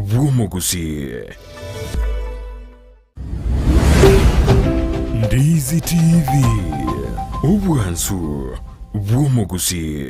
bw'omogusii. Ndizi TV, obwansu bw'omogusii.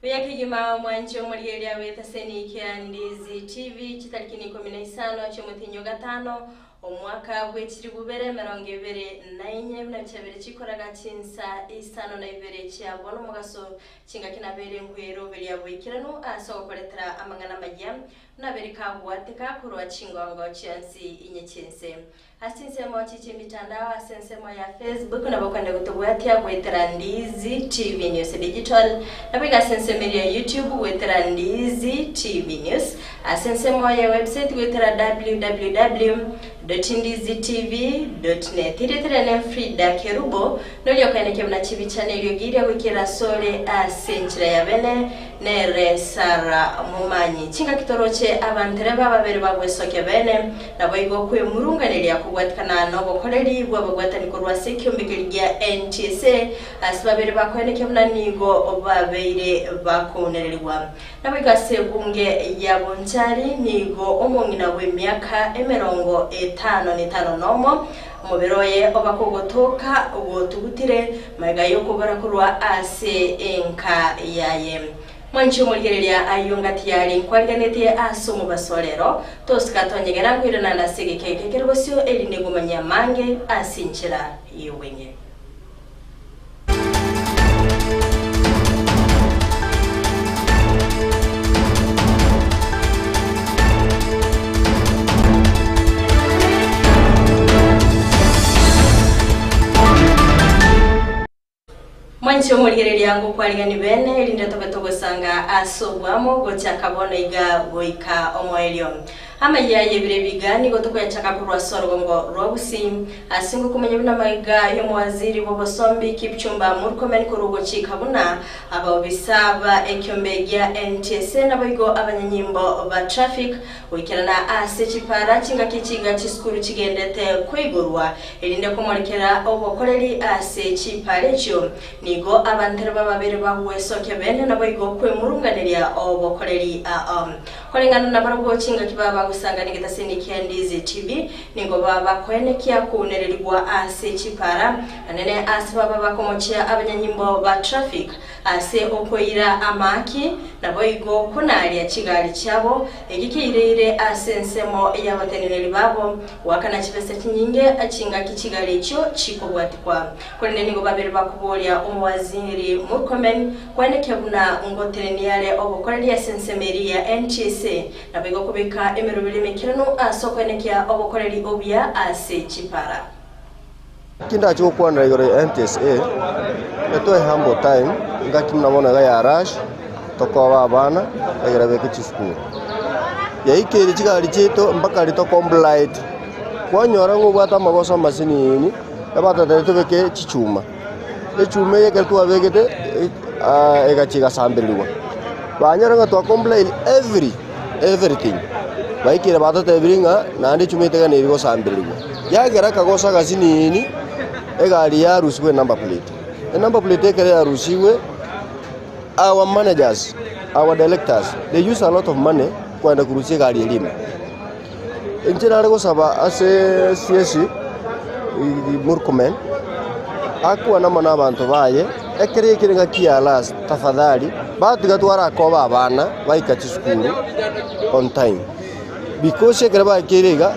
Buya kegima omwanche omorigereria bw'etaseni kia Ndizi TV chitariki na ikomi na isano chi'omotienyi o gatano omwaka bw'echilifu bibere emerongo ebere na inye buna chiabere chikoraga chinsa isano na ibere chia bono omogaso chingaki nabere nkwero beria boikeranu ase ogokoretera amang'ana amayia nabere kagwateka korwa chingongo chionsi inye chi'ense. Ase chinsemo echi chi'emitandao ase ensemo ya Facebook nabo okonyara gotobwatia goetera Ndizi TV News Digital, naboigo ase ensemo eria ya YouTube goetera Ndizi TV News, ase ensemo ya website goetera www.ndizitv.net. Erieta riane Frida Kerubo, noria okoenekia buna chibicha na eriogi riria goikera asore ase enchera ya bene, nere Sarah Momanyi. Chingaki toroche abantereba babere bagwesokia bene, Naboigo kwemurunganeria kobwatikana nobokoreri bw'ababwatani korwa ase ekiombekeri gia NTSA ase babere bakoenekia buna nigo babeire bakounererigwa. Naboigo ase ebunge ya Bonchari nigo omong'ina bw'emiaka emerongo etano netano nomo, omobere oye oba kogotoka gotugutire magega y'okobora korwa ase enka yaye. Mwanche omorigereria ayio ngati yare nkwariganetie ase omobaso o rero, tosika tonyegera nkoirana ande ase egeka eke kere bosio, erinde ngomanyie amange ase enchera y'obweng'e. Mwanche omorigereria ngokwarigani bene, erinde tobe togosanga ase oboamo gochaka bono iga goika omoerio. Amayia y'ebiro ebiga nigo tokoyachaka korwa ase orogongo rwa Gusii, ase ngokomanya buna amaiga y'omowaziri bw'obosombi Kipchumba Murkomen korwa ogochika buna abaobisa ba ekiombe gia NTSA naboigo abanyanyimbo ba traffic goikerana ase chipara chingaki chiga chisukuru chigendete koigorwa Erinde komorekera obokoreri ase chipara echio, nigo abantereba babere bagwesokia bene naboigo kwemurunganeria obokoreri ao. Koreng'ana nabarabwo chingaki baba bagosangana egetaseni kia Ndizi TV, nigo baba bakoenekia kounererigwa ase chipara, anene ase baba bakomochia abanyanyimbo ba traffic Ase okoira amaaki, naboigo konaria chigari chiabo, eki keireire ase ensemo y'abateneneri babo, goakana chibesa chinyinge chingaki chigari echio chikobwatikwa. Korende nigo babere bakoboria omowaziri Murkomen koenekia buna ngotenenia are obokoreri ase ensemo eria ya NTSA, naboigo kobeka emeroberi emekeranu ase okoenekia obokoreri obuya ase chipara. Naki ndache gokwanera igoro ya NTSA, etoe humble time, engaki buna bono iga ya rush, tokoba abana, egere beke chisukuru. Yaikeire chigari chiaito mpaka riria tocomplied, kwanyora ng'a obwate amagoso amasinini, ebatotebia tobeke chichuma, echuma eye ekero twabegete egachia egasambererigwa. Banyora ng'a twacomplain every everything, baikire batotebirie ng'a naende echuma etaganeirie gosambererigwa. Yagera akagoso agasinini, egari yarusigwe enumber plate. Enumber plate ekero yarusigwe, our managers, our directors, they use a lot of money kogenda korusia egari eria ime. Inche nare gosaba ase CS Murkomen, akwane amo na abanto baye, ekero ekere ng'aki ya last, tafadhali, batiga twarakoba abana baika chisukuru on time. Because ekero baikeire iga,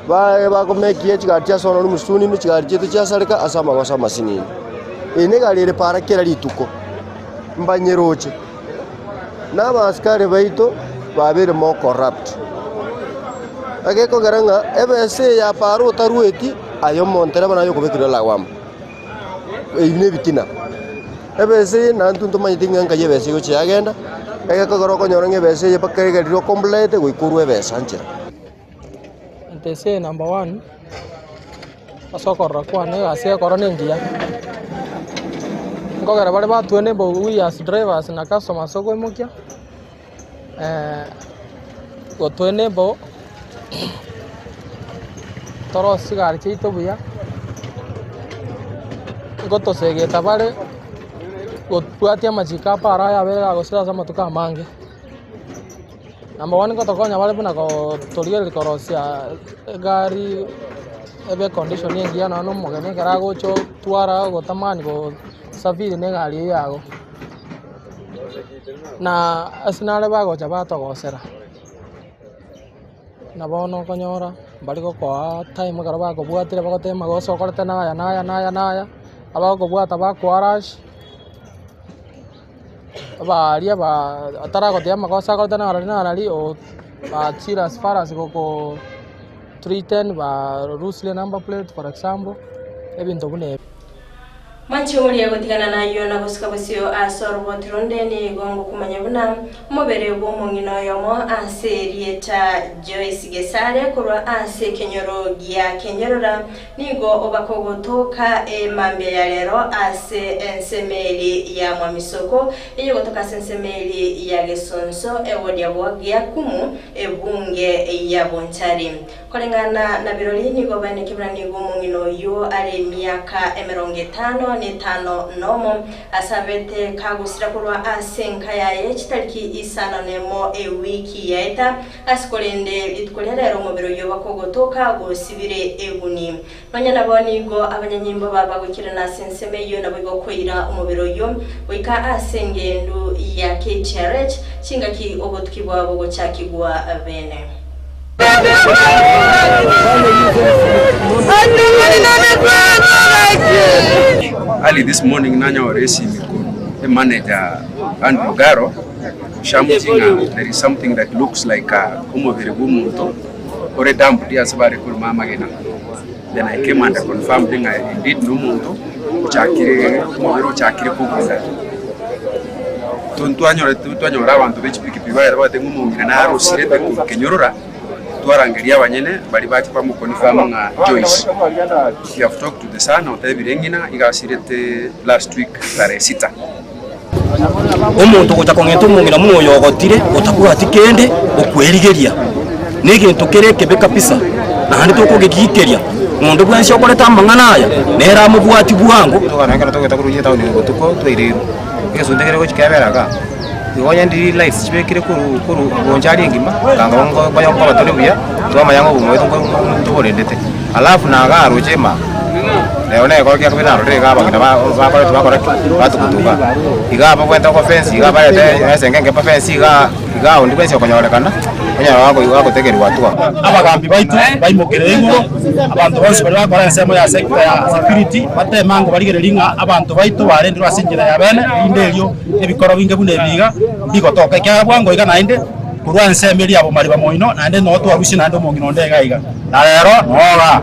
baye bakomekia chigari chia sono msituni ime chigari chiaito chiasareka ase amagoso amasinini. Eye negari ere para kera rituko, mbanyeroche. Na abasikari baito babeire more corrupt. Egekogera ng'a ebesa eye ya para otarueti, aye omontereba naye okobekerwa lawama. Eyio ne ebitina. Ebesa eye naintwe ntomanyeti ng'a nkai ebesa egochia yagenda, egekogera okonyora ng'a ebesa eye mpaka egerire okomplete goika orwe ebesa nchera. NTSA number one, ase okorora kwane egasi egekora na engiya. Nkogera bare batwe embogo we as drivers na customers okoimokia, gotwa enable torosie chigari chiaito buya, ngotosegeta bare gotwatia amachiko a para aya abere gagosira ase amatuko amange. Number one ngotokonya bare buna torigereria korosia egari ebe econdition engiya nonya na omogeni ekero agocha otwara ogotamani gosafiri na egari eywo yago. Na ase nare bagocha batogosera, na bono okonyora mbari gokoa time ekero bakobwatire bagoteba amagoso okorete naya naya naya naya, abagokobwata bakoa rush. Abaria ataragotebia amagoso akorete narari narari bachire as far as goko threaten barusirie number plate for example, ebinto buna ebi. Mwanche oria gotigana nayio na gosuka bosio ase oroboti ronde nigo ngokumanya buna omobere bw'omong'ina oyomo ase erieta Joyce Gesare korwa ase ekenyoro gia Kenyorora Nigo obakogotoka emambia ya rero ase ensemo eria ya Mwamisoko, eyegotoka ase ensemo eria ya Gesonso, ewodi ya Giakumu, ebunge ya Bonchari. Koreng'ana na birori nigo baeneke buna nigo omong'ina oyio are emiaka emerongo etano na etano nomo, ase abete kagosira korwa ase enka yaye chitariki isano nemo ewiki yaeta. Ase korende rituko ria rero omobere oyio bakogotoka gosibire eguni. Nonya nabo nigo abanyanyimbo babagoikerana ase ensemo eyio naboigo koira omobere oyio goika ase engendu ya KTRH chingaki obotuki bwabo gochakigwa bene. Early this morning nanyore esimi korwa emanager Andrew Ogaro Shamuti ng'a there is something that looks like omobere bw'omonto ore dumped ase bare korema amagena. Then I came and confirmed ng'a indeed nomonto ochakire omobere ochakire kogunda. Ntwanyorete twanyora abanto be chipikipiki bagete bagotebi ng'a omong'ina narosirete korwa Kenyorora, twarangeria abanyene baria bacha bamoconfirm ng'a Joyce. We have talked to the son otebire ng'ina iga asirete last week tarehe sita. Omonto ogocha kong'enta omong'ina buna oyo ogotire, otabwati kende, okwerigeria, negento kere ekebe kabisa, naende tokogegikeria. Onde bwensi okorete amang'ana aya, nere amobwatie bwango. Tokana ekero togeta korwa etaoni botuko twaireirwe, egesunte kere gochia kebera igaa, igo onye ndiri lights chibekire korwa korwa gocha aria engima, kanga nko nkonya nkoba tore buya, twamanya ng'a obogima bwaito nko ntoborendete. Alafu na igaa roche ime aa, Nero negekora kia kabere narorire iga abageni bakoreti bakora ki? Batugutuka. Iga ababwate ogofensi iga abarete esengenge bafensi iga iga onde bwensi okonyorekana, onyore gagotegerwa hatua. Abagambi baito baimokere igoro, abanto bonsi baria bakora ensemo ya sector ya security bateme ango barigererie ng'a abanto baito barendirwe ase enchera ya bene, erinde erio ebikoro binge buna ebi iga mbigotoka. Ekiagera bwango iga naende korwa ensemo eria ya bomariba moino naende noo twarusie naende omong'ina onde iga iga. Na rero noga.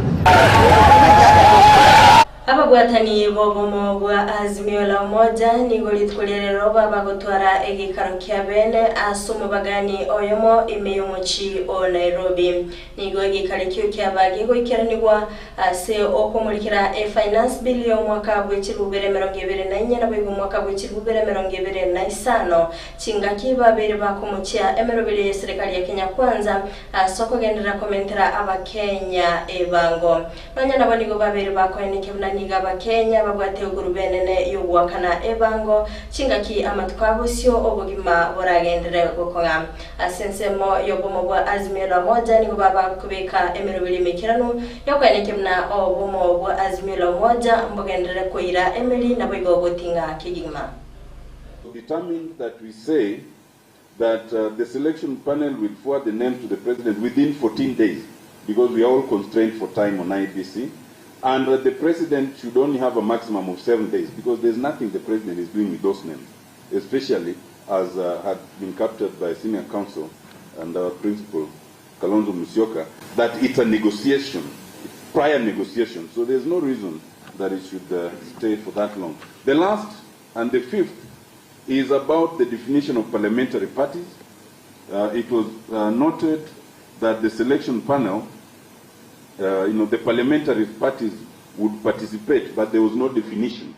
Ababwatani b'obomo bwa Azimio la Umoja nigo rituko ria rero babagotwara egeikaro kia bene ase omobagani oyomo ime y'omochie o Nairobi. Nigo egeikaro ekio kiaba gegoikeranigwa ase okomorikera e Finance Bill y'omwaka bwe chirubere emerongo ebere na inye naboigo omwaka bwe chirubere emerongo ebere na isano. Chingaki babeire bakomochia emeroberi y'eserekari ya Kenya Kwanza Ase okogenderera komentera Abakenya ebango. Nonya nabo nigo babeire bakoenekia buna nigo Abakenya babwate egurube enene y'ogoakana ebango chingaki amatuko a bosio obogima boragenderere gokong'a. Ase ensemo y'obomo bwa Azimio la Umoja nigo babakobeka emeroberi emeikeranu y'okoenekia buna obomo bwa Azimio la Umoja mbogenderere koira emeri naboigo goting'a kegima. Determined that we say that the selection panel will forward the names to the president within 14 days because we are all constrained for time on IEBC and that the president should only have a maximum of 7 days because there's nothing the president is doing with those names, especially as had been captured by senior counsel and our principal Kalonzo Musyoka, that it's a negotiation, prior negotiation. So there's no reason that it should stay for that long. The last and the fifth is about the definition of parliamentary parties. It was noted that the selection panel uh, you know, the parliamentary parties would participate, but there was no definition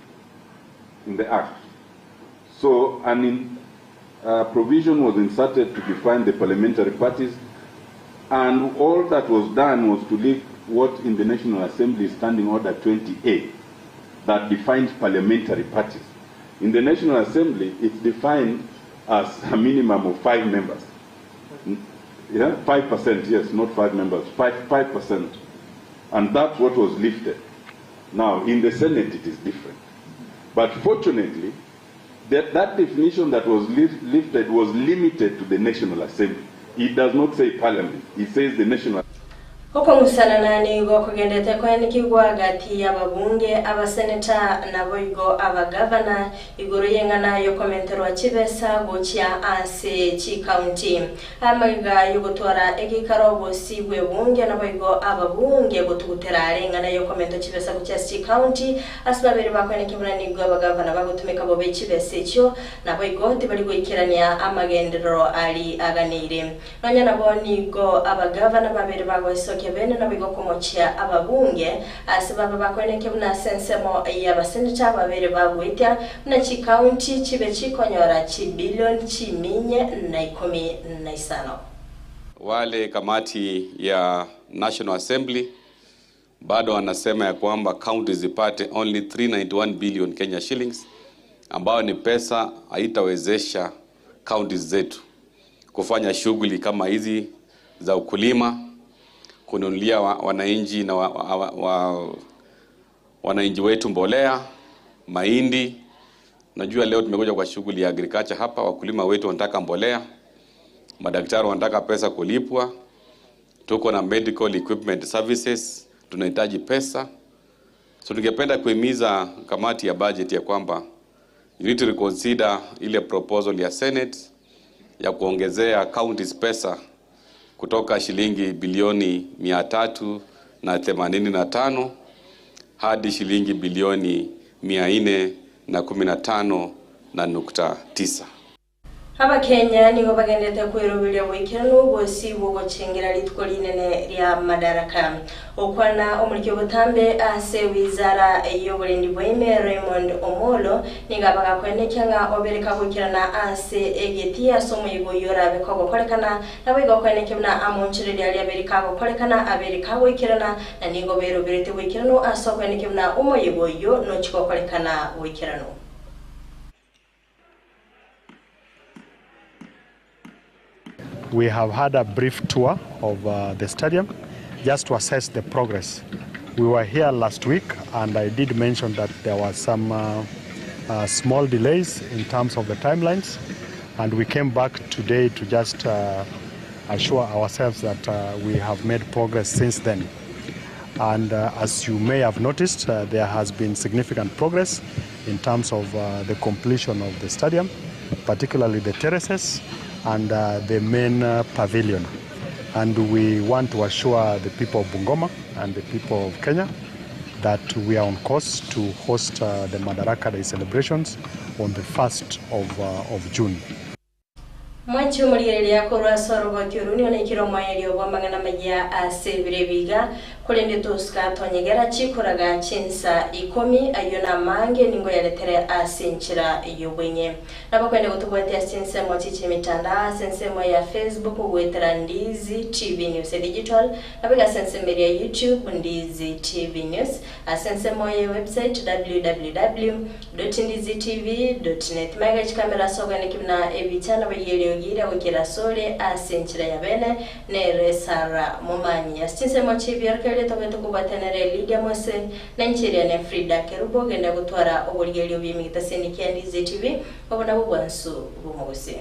in the Act. So an in, uh, provision was inserted to define the parliamentary parties, and all that was done was to leave what in the National Assembly is Standing Order 20A that defines parliamentary parties. In the National Assembly, it's defined as a minimum of five members. Yeah, 5%, yes, not five members, 5%. And that's what was lifted. Now, in the Senate, it is different. But fortunately, that, that definition that was lifted was limited to the National Assembly. It does not say Parliament, it says the National Okong'usanana nigo kogendete koenikigwa gati y'ababunge, abaseneta naboigo abagavana igoro y'eng'ana y'okomenterwa chibesa gochia ase chikaunti. Amaiga y'ogotwara egeikaro obosi bw'ebunge naboigo ababunge gotugutera are eng'ana y'okomenta chibesa gochia ase chikaunti ase babere bakoenekia buna nigo abagavana bagotumeka bobe chibesa echio naboigo tibari goikerania amagenderero ari aganeire. Nonya nabo nigo abagavana babere bagoesokia bene naboigo komochia ababunge ase baba bakoenekia buna ase ensemo y'abaseneta babere bagwetia buna chikaunti chibe chikonyora chibilioni chiminye na 15. Wale kamati ya National Assembly bado wanasema ya kwamba county zipate only 391 billion Kenya shillings, ambayo ni pesa haitawezesha counties zetu kufanya shughuli kama hizi za ukulima, kununulia wananchi na wananchi wetu mbolea, mahindi. Najua leo tumekuja kwa shughuli ya agriculture hapa, wakulima wetu wanataka mbolea, madaktari wanataka pesa kulipwa, tuko na medical equipment services, tunahitaji pesa. So tungependa kuhimiza kamati ya budget ya kwamba you need to reconsider ile proposal ya Senate ya kuongezea counties pesa kutoka shilingi bilioni 385 hadi shilingi bilioni 415.9. Abakenya nigo bagendete kwirubiria bwikiranu bosi bugochengera rituko rinene ria madaraka. Okwana omurikio butambe ase wizara y'oburendi bwaime Raymond Omolo niga bagakwenekia ng'a obereka gwikirana ase egeti ase omoyigo yorabe kogokorekana nabo igo kwenekia buna amonchereria aria abereka gokorekana abereka gwikirana na nigo berobirete gwikirano ase okwenekia buna omoyigo oyo nochikokorekana gwikirano. We have had a brief tour of the stadium just to assess the progress. We were here last week and I did mention that there were some small delays in terms of the timelines, and we came back today to just assure ourselves that we have made progress since then. And as you may have noticed, there has been significant progress in terms of the completion of the stadium, particularly the terraces and the main pavilion. And we want to assure the people of Bungoma and the people of Kenya that we are on course to host the Madaraka Day celebrations on the 1st of June. Mwanchi omorigereria korwa ase orogoti oru nigo naikire omoerio bwa amang'ana maya ase ebire biga korende tosika twanyegera chikoraga chinsa 10 ayo na amange ningo yaretere ase enchera y'obwenye. Nabo kwende gotobwatia ase ensemo chiche emitandao ase ensemo ya Facebook gwetera Ndizi TV News Digital nabo iga ase ensemo eria YouTube Ndizi TV News ase ensemo ya website www.ndizitv.net. Maiga chikamera ase okoeneki buna ebicha nabo iga eriogi gukira sore ase enchera ya bene nere Sara Momanyi. Ase chinsemo chibiorokereria tobete kobwatanera Lydia Mose na enchera ne Frida Kerubo genda gotwara oborigereria bwa emegita ase Ndizi TV obo nabo bwansu bw'omogusii.